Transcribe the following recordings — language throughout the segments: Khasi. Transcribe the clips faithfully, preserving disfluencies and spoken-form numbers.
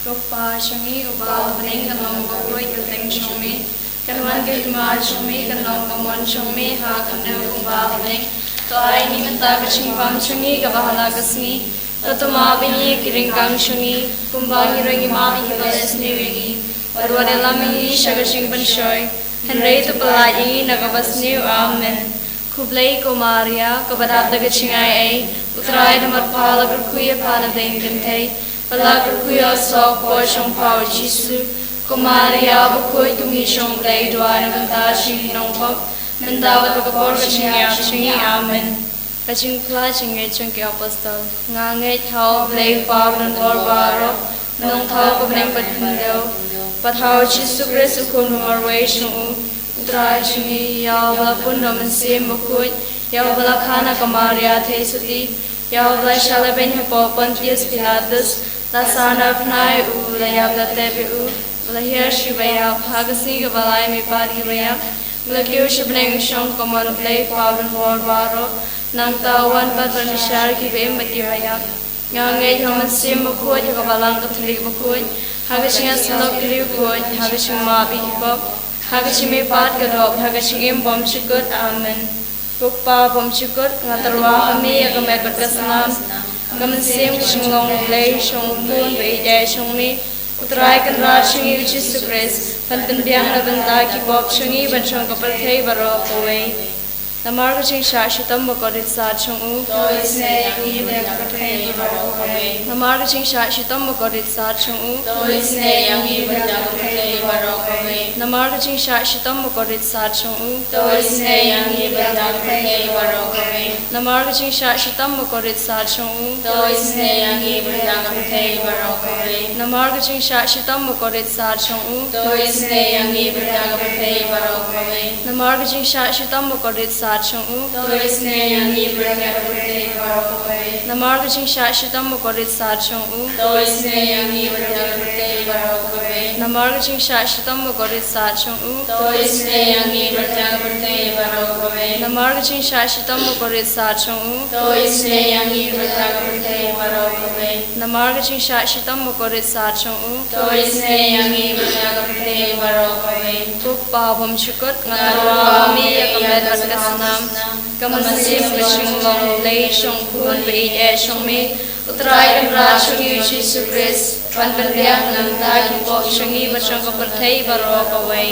Ko Pa jong ngi uba ha bneng, kan long bakhuid ka kyrteng jong me. Kan wan ka hima jong me, kan long ka mon jong me ha khyndew kumba ha bneng. To ai ngi mynta ka jingbam jong ngi kaba ha la ka sngi. Bad to map ïa ngi ki ryngkang jong ngi, kumba ngi ruh ngi map ïa kiba leh sniew ïa ngi. Bad wat ïalam ïa ngi sha ka jingpynshoi, hynrei to pyllait ïa ngi na kaba sniew. Amen. Khublei ko Maria, kaba dap da ka jingai ei, U Trai dang bad pha. La kyrkhu ïa pha na pdeng kynthei, bad la kyrkhu ïa u soh ka por jong pha U Jisu. Ko Maria bakhuid, ko Ngi jong U Blei, duwai na ka bynta jong ngi ki nongpop, mynta bad ha ka por ka jingïap jong ngi. Amen. Ka jingphla jingngeit jong ki apostol. Nga ngeit ha U Blei U Kpa uba donbor baroh, u nongthaw ka bneng bad khyndew, bad ha U Jisu Khrist u Khun ba marwei jong u, U Trai jong ngi, ïa uba la pun da U Mynsiem Bakhuid, ïa uba la kha na ka Maria theisotti, ïa uba la shah lehbeiñ hapoh Pontius Pilatus, la sah narphna ïa u, la ïap, la tep ïa u, la hiar sha kiba ïap, ha ka sngi kaba lai meipat ïa kiba ïap, la kiew sha bneng, shong ha ka mon U Blei U Kpa uba donbor baroh. Nangta u wan pat ban bishar ïa kiba im bad kiba ïap. Nga ngeit ha U Mynsiem Bakhuid, ha ka Balang Katholik bakhuid, ha ka jingïasyllok ki riewkhuid, ha ka jingmap ïa ki pop, ha ka jingmihpat ka doh, ha ka jingim bymjukut. Amen. Ko Kpa bymjukut, nga tyrwa ha me ïa ka met bad ka snam, ka mynsiem, ka jinglong U Blei jong U Khun ba ïeit eh jong me, U Trai Kynrad jong ngi U Jisu Khrist, ban pynbiang na ka bynta ki pop jong ngi bad jong ka pyrthei baroh kawei. Namar ka jingshah shitom bakordit sad jong u, to isynei ïa ngi bad ïa ka pyrthei baroh kawei. Namar ka jingshah shitom bakordit sad jong u, to isynei ïa ngi bad ïa ka pyrthei baroh kawei. Namar ka jingshah shitom bakordit sad jong u, to isynei ïa ngi bad ïa ka pyrthei baroh kawei. Namar ka jingshah shitom bakordit sad jong u, to isynei ïa ngi bad ïa ka pyrthei baroh kawei. Namar ka jingshah shitom bakordit sad jong u, to isynei ïa ngi bad ïa ka pyrthei baroh kawei. Namar ka jingshah shitom bakordit sad jong u, to isynei ïa ngi bad ïa ka pyrthei baroh kawei. Namar ka jingshah shitom bakordit sad jong u, to isynei ïa ngi bad ïa ka pyrthei baroh kawei. Namar ka jingshah shitom bakordit sad jong u, to isynei ïa ngi bad ïa ka pyrthei baroh kawei. Namar ka jingshah shitom bakordit sad jong u, to isynei ïa ngi bad ïa ka pyrthei baroh kawei. Namar ka jingshah shitom bakordit sad jong u, to isynei ïa ngi bad ïa ka pyrthei baroh kawei. Ko Kpa bymjukut, nga tyrwa ha me ïa ka met bad ka snam, ka mynsiem, ka jinglong U Blei jong U Khun ba ïeit eh jong me, U Trai Kynrad jong ngi U Jisu Khrist, ban pynbiang na ka bynta ki pop jong ngi bad jong ka pyrthei baroh kawei.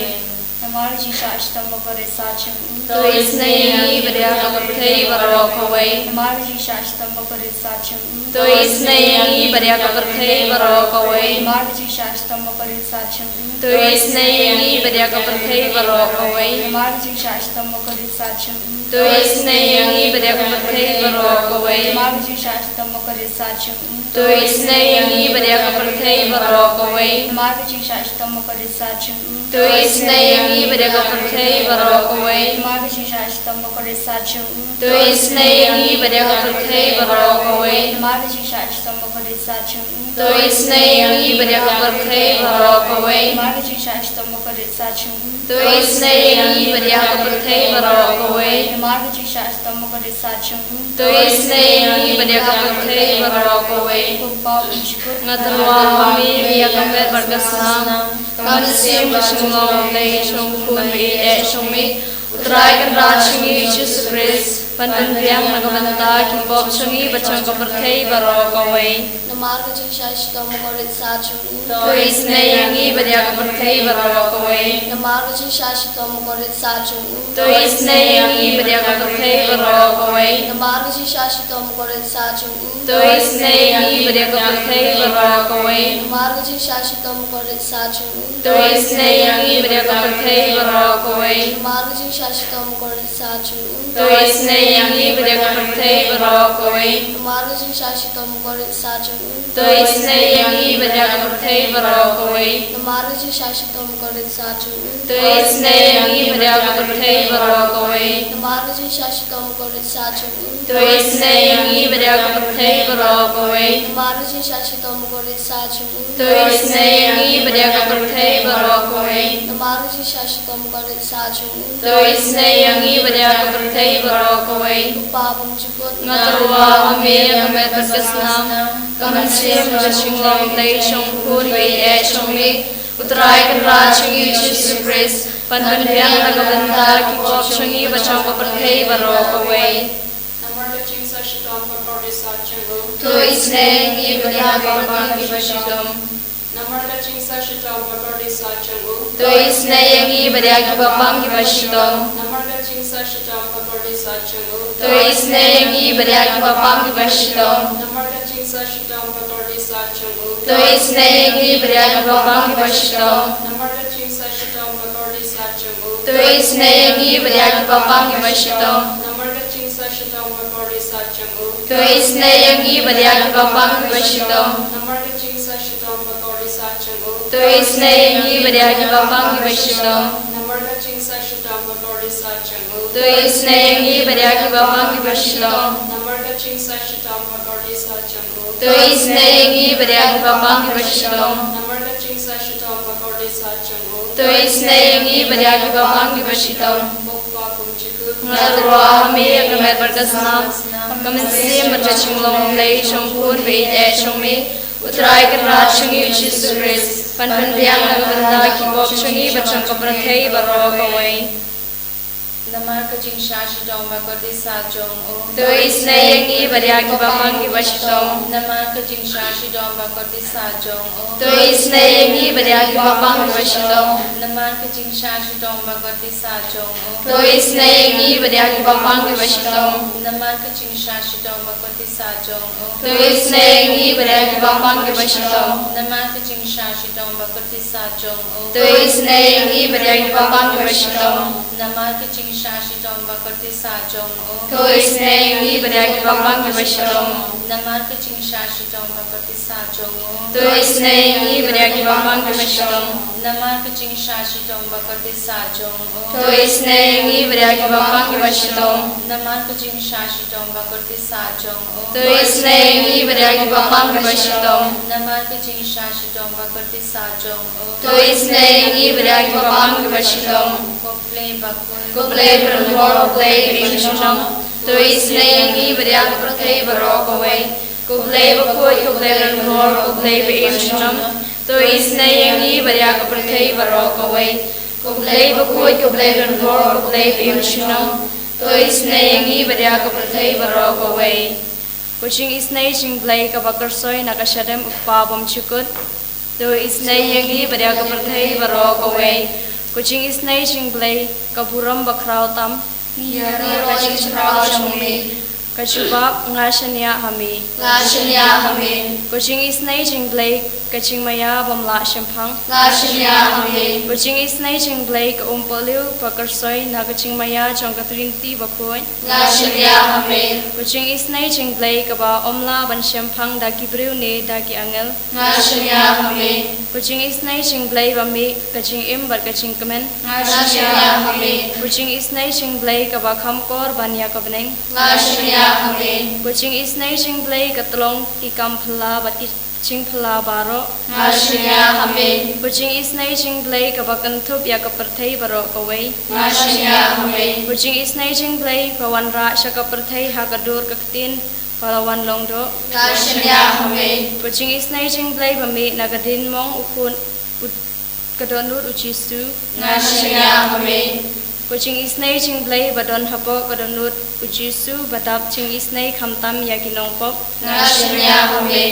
Namar ka jingshah shitom bakordit sad jong u, to isynei ïa ngi bad ïa ka pyrthei baroh kawei. Namar ka jingshah shitom bakordit sad jong u, to isynei ïa ngi bad ïa ka pyrthei baroh kawei. Namar ka jingshah shitom bakordit sad jong u, to isynei ïa ngi bad ïa ka pyrthei baroh kawei. Namar ka jingshah shitom bakordit sad jong u, to isynei ïa ngi bad ïa ka pyrthei baroh kawei. Namar ka jingshah shitom bakordit sad jong u, to isynei ïa ngi bad ïa ka pyrthei baroh kawei. Namar ka jingshah shitom bakordit sad jong u, to isynei ïa ngi bad ïa ka pyrthei baroh kawei. Namar ka jingshah shitom bakordit sad jong u, to isynei ïa ngi bad ïa ka pyrthei baroh kawei. Namar ka jingshah shitom bakordit sad jong u, to isynei ïa ngi bad ïa ka pyrthei baroh kawei. Namar ka jingshah shitom bakordit sad jong u, to isynei ïa ngi bad ïa ka pyrthei baroh kawei. Namar ka jingshah shitom bakordit sad jong u, to isynei ïa ngi bad ïa ka pyrthei baroh kawei. Ko Kpa bymjukut, nga tyrwa ha me ïa ka met bad ka snam, ka mynsiem, ka jinglong U Blei jong U Khun ba ïeit eh jong me, U Trai Kynrad jong ngi U Jisu Khrist, ban pynbiang na ka bynta ki pop jong ngi bad jong ka pyrthei baroh kawei. Namar ka jingshah shitom bakordit sad jong u, to isynei ïa ngi bad ïa ka pyrthei baroh kawei. Namar ka jingshah shitom bakordit sad jong u, to isynei ïa ngi bad ïa ka pyrthei baroh kawei. Namar ka jingshah shitom bakordit sad jong u, to isynei ïa ngi bad ïa ka pyrthei baroh kawei. Namar ka jingshah shitom bakordit sad jong u, to isynei ïa ngi bad ïa ka pyrthei baroh kawei. Namar ka jingshah shitom bakordit sad jong u, to isynei ïa ngi bad ïa ka pyrthei baroh kawei. Namar ka jingshah shitom bakordit sad jong u, to isynei ïa ngi bad ïa ka pyrthei baroh kawei. Namar ka jingshah shitom bakordit sad jong u, to isynei ïa ngi bad ïa ka pyrthei baroh kawei. Namar ka jingshah shitom bakordit sad jong u, to isynei ïa ngi bad ïa ka pyrthei baroh kawei. Namar ka jingshah shitom bakordit sad jong u, to isynei ïa ngi bad ïa ka pyrthei baroh kawei. Namar ka jingshah shitom bakordit sad jong u, to isynei ïa ngi bad ïa ka pyrthei baroh kawei. Ko Kpa bymjukut, nga tyrwa ha me ïa ka met bad ka snam, Ka mynsiem ka jinglong lei jong U Khun ba ïeit jong me, U Trai Kynrad jong ngi U Jisu Khrist, ban pynbiang na ka bynta ki pop jong ngi bad jong ka pyrthei baroh kawei. Namar ka jingsah shitom bakordit satia jong U. To isynei ïa ngi bad ïa kiba bang kiba shitom. Namar ka jingsah shitom bakordit satia jong U. To isynei ïa ngi bad ïa kiba bang kiba shitom. Namar ka jingsah shitom bakordit satia jong U. To isynei ïa ngi bad ïa kiba bang kiba shitom. Namar ka jingsah shitom bakordit satia jong U. To isynei ïa ngi bad ïa kiba bang kiba shitom. Namar ka jingsah shitom bakordit satia jong U. To isynei ïa ngi bad ïa kiba bang kiba shitom. Namar ka jingsah shitom bakordit satia jong U. To isynei ïa ngi bad ïa kiba bang kiba shitom. Namar ka jingsah shitom bakordit satia jong U. To isynei ïa ngi bad ïa kiba bang kiba shitom. Namar ka jingsah shitom bakordit satia jong U. To isynei ïa ngi bad ïa kiba bang kiba shitom. Namar ka jingsah shitom bakordit satia jong U. To isynei ïa ngi bad ïa kiba bang kiba shitom. Namar ka jingsah shitom bakordit satia jong U. To isynei ïa ngi bad ïa kiba bang kiba shitom. Ko Kpa bymjukut. Nga tyrwa ha me ïa ka met bad ka snam, ka mynsiem bad ka jinglong lei jong U Khun ba ïeit jong me, U Trai Kynrad jong ngi U Jisu Khrist, ban pynbiang na ka bynta ki pop jong ngi bad jong ka pyrthei baroh kawei. Namar ka jingsah shitom bakordit satia jong U. To isynei ïa ngi bad ïa kiba bang kiba shitom. Namar ka jingsah shitom bakordit satia jong U. To isynei ïa ngi bad ïa kiba bang kiba shitom. Namar ka jingsah shitom bakordit satia jong U. To isynei ïa ngi bad ïa kiba bang kiba shitom. Namar ka jingsah shitom bakordit satia jong U. To isynei ïa ngi bad ïa kiba bang kiba shitom. Namar ka jingsah shitom bakordit satia jong U. To isynei ïa ngi bad ïa kiba bang kiba shitom. Namar ka jingsah shitom bakordit satia jong U. To isynei ïa ngi bad ïa kiba bang kiba shitom. Namar ka jingsah shitom bakordit satia jong U. To isynei ïa ngi bad ïa kiba bang kiba shitom. Namar ka jingsah shitom bakordit satia jong U. To isynei ïa ngi bad ïa kiba bang kiba shitom. Namar ka jingsah shitom bakordit satia jong U. To isynei ïa ngi bad ïa kiba bang kiba shitom. Namar ka jingsah shitom bakordit satia jong U. To isynei ïa ngi bad ïa kiba bang kiba shitom. Ko Blei bakhuid. Ko Blei ba rynghor, ko Blei ba im junom. To isynei ïa ngi bad ïa ka pyrthei baroh kawei. Ko Blei bakhuid, ko Blei ba rynghor, ko Blei ba im junom. To isynei ïa ngi bad ïa ka pyrthei baroh kawei. Ko Blei bakhuid, ko Blei ba rynghor, ko Blei ba im junom. To isynei ïa ngi bad ïa ka pyrthei baroh kawei. Ko jingisynei jong U Blei kaba kyrsoi na ka shadem U Kpa bymjukut. To isynei ïa ngi bad ïa ka pyrthei baroh kawei. Ko jingisynei jong U Blei ka burom bakhraw tam. Ïa ka jingkhraw jong me. Ka jubab, nga shaniah ha me. Nga shaniah ha me. Ko jingisynei jong U Blei ka jingmaïa bym lah shemphang. Nga shaniah ha me. Ko jingisynei jong U Blei ka umpohliew ba kyrsoi na ka jingmaïa jong ka Trinity bakhuid. Nga shaniah ha me. Ko jingisynei jong U Blei kaba ym lah ban shemphang da ki briew ne da ki angel. Nga shaniah ha me. Ko jingisynei jong U Blei ba mih ka jingim bad ka jingkmen. Nga shaniah ha me. Ko jingisynei jong U Blei kaba kham kor ban ïa ka bneng. Nga shaniah ha me. Ko jingisynei jong U Blei ka tlong ki kam phylla bad ki jingphylla baroh. Nga shaniah ha me. Ko jingisynei jong U Blei kaba kynthup ïa ka pyrthei baroh kawei. Nga shaniah ha me. Ko jingisynei jong U Blei ba wanrah sha ka pyrthei ha ka dur ka ktien ba la wan long doh. Nga shaniah ha me. Ko jingisynei jong U Blei ba mih na ka diengmong U Khun, U, ka dohnud U Jisu. Nga shaniah ha me. Ko jingisynei jong U Blei ba don hapoh ka dohnud U Jisu ba dap jingisynei khamtam ïa ki nongpop. Nga shaniah ha me.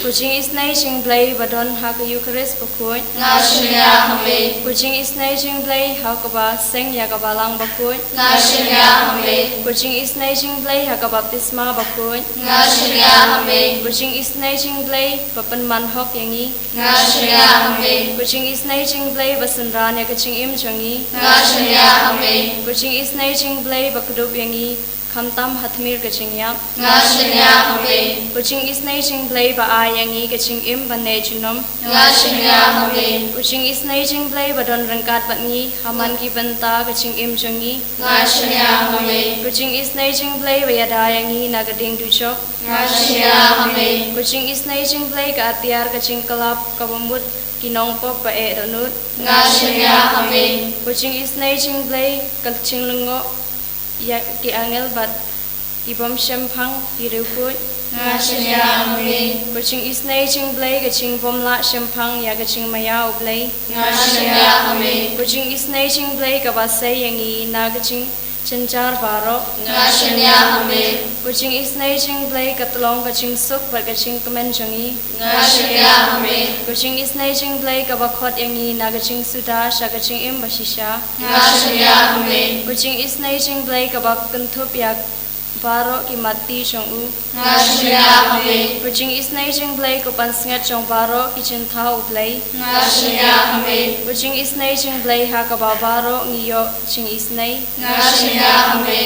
Ko jingisynei jong U Blei ba don ha ka Eukharist bakhuid. Nga shaniah ha me. Ko jingisynei jong U Blei ha kaba seng ïa ka balang bakhuid. Nga shaniah ha me. Ko jingisynei jong U Blei ha ka baptisma bakhuid. Nga shaniah ha me. Ko jingisynei jong U Blei ba pynman hok ïa ngi. Nga shaniah ha me. Ko jingisynei jong U Blei ba synran ïa ka jingim jong ngi. Nga shaniah ha me. Ko jingisynei jong U Blei ba kdup ïa ngi khamtam ha tmier ka jingïap. Nga shaniah ha me. Ko jingisynei jong U Blei ba ai ïa ngi ka jingim ban neh junom. Nga shaniah ha me. Ko jingisynei jong U Blei ba don ryngkat bad ngi ha man ki bynta ka jingim jong ngi. Nga shaniah ha me. Ko jingisynei jong U Blei ba ïada ïa ngi na ka ding dujok. Nga shaniah ha me. Ko jingisynei jong U Blei ka atiar ka jingkylla kaba mut ki nongpop ba eh dohnud. Nga shaniah ha me. Ko jingisynei jong U Blei ka jinglyngngoh ïa ki angel bad ki bym shemphang ki riewkhuid. Nga shaniah ha me. Ka jingisynei jong U Blei ka jingbymlah shemphang ïa ka jingmaïa U Blei. Nga shaniah ha me. Ka jingisynei jong U Blei kaba sei ïa ngi na ka jingjynjar baroh. Nga shaniah ha me. Ka jingisynei jong U Blei ka tyllong ka jingsuk bad ka jingkmen jong ngi. Nga shaniah ha me. Ka jingisynei jong U Blei kaba khot ïa ngi na ka jingsuda sha ka jingim bashisha. Nga shaniah ha me. Ka jingisynei jong U Blei kaba kynthup ïa baroh ki matti jong u. Nga shaniah ha me. Ka jingisynei jong U Blei ka pansngiat jong baroh ki jingthaw U Blei. Nga shaniah ha me. Ka jingisynei jong U Blei ha kaba baroh ngi ïoh jingisynei. Nga shaniah ha me.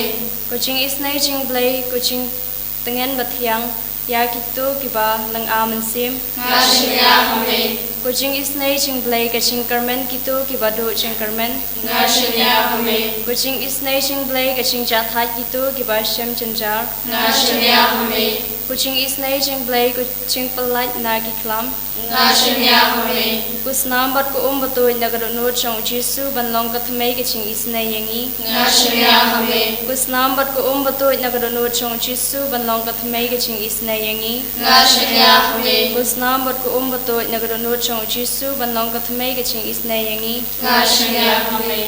Ka jingisynei jong U Blei ka jingtngen bathiang ïa kito kiba lynga mynsiem. Nga shaniah ha me. Ka jingisynei jong U Blei ka jingkyrmen kito kiba duh jingkyrmen. Nga shaniah ha me. Ka jingisynei jong U Blei ka jingjahthait kito kiba shem jynjar. Nga shaniah ha me. Ka jingisynei jong U Blei ka jingpyllait na ki khlam. Nga shaniah ha me. Ka snam bad ka um batuid na ka dohnud jong U Jisu ban long ka thymmei ka jingisynei ïa ngi. Nga shaniah ha me. Ka snam bad ka um batuid na ka dohnud jong U Jisu ban long ka thymmei ka jingisynei ïa ngi. Nga shaniah ha me. Ka snam bad ka um batuid na ka dohnud jong U Jisu ban long ka thymmei ka jingisynei ïa ngi. Nga shaniah ha me.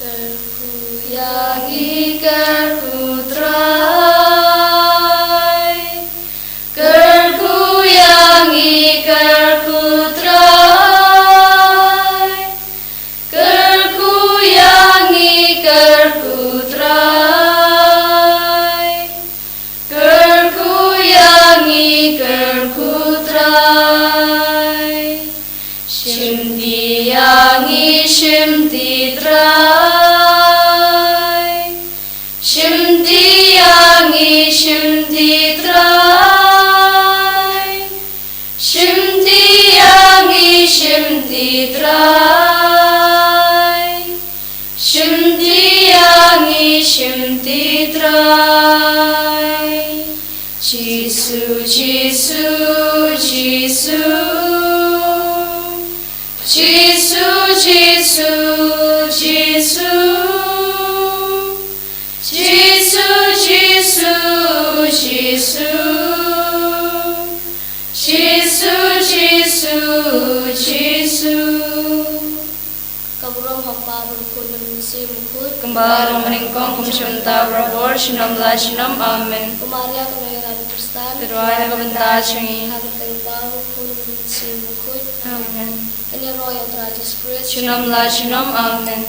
Kyrkhu ïa ngi kyrkhu Trai. Kyrkhu ïa ngi kyrkhu Trai. Kyrkhu ïa ngi kyrkhu Trai. Kyrkhu ïa ngi kyrkhu Trai. Shimti ïa ngi shimti Trai. Shimti ïa ngi shimti Trai. Shimti ïa ngi shimti Trai. Shimti ïa ngi shimti Trai. Jisu, Jisu, Jisu. Jisu, Jisu, Jisu. Jisu, Jisu, Jisu. Jisu, Jisu, Jisu. Ka burom ha U Kpa bad U Khun bad U Mynsiem Bakhuid. Kumba long mynnyngkong kum shynta barabor, junom la junom. Amen. Ko Maria ka nongïarap Khristan. Duwai na ka bynta jong ngi. Ha ka kyrteng U Kpa bad U Khun bad U Mynsiem Bakhuid. Amen. Kan ïaroh ïa U Trai Jisu Khrist. Junom la junom. Amen.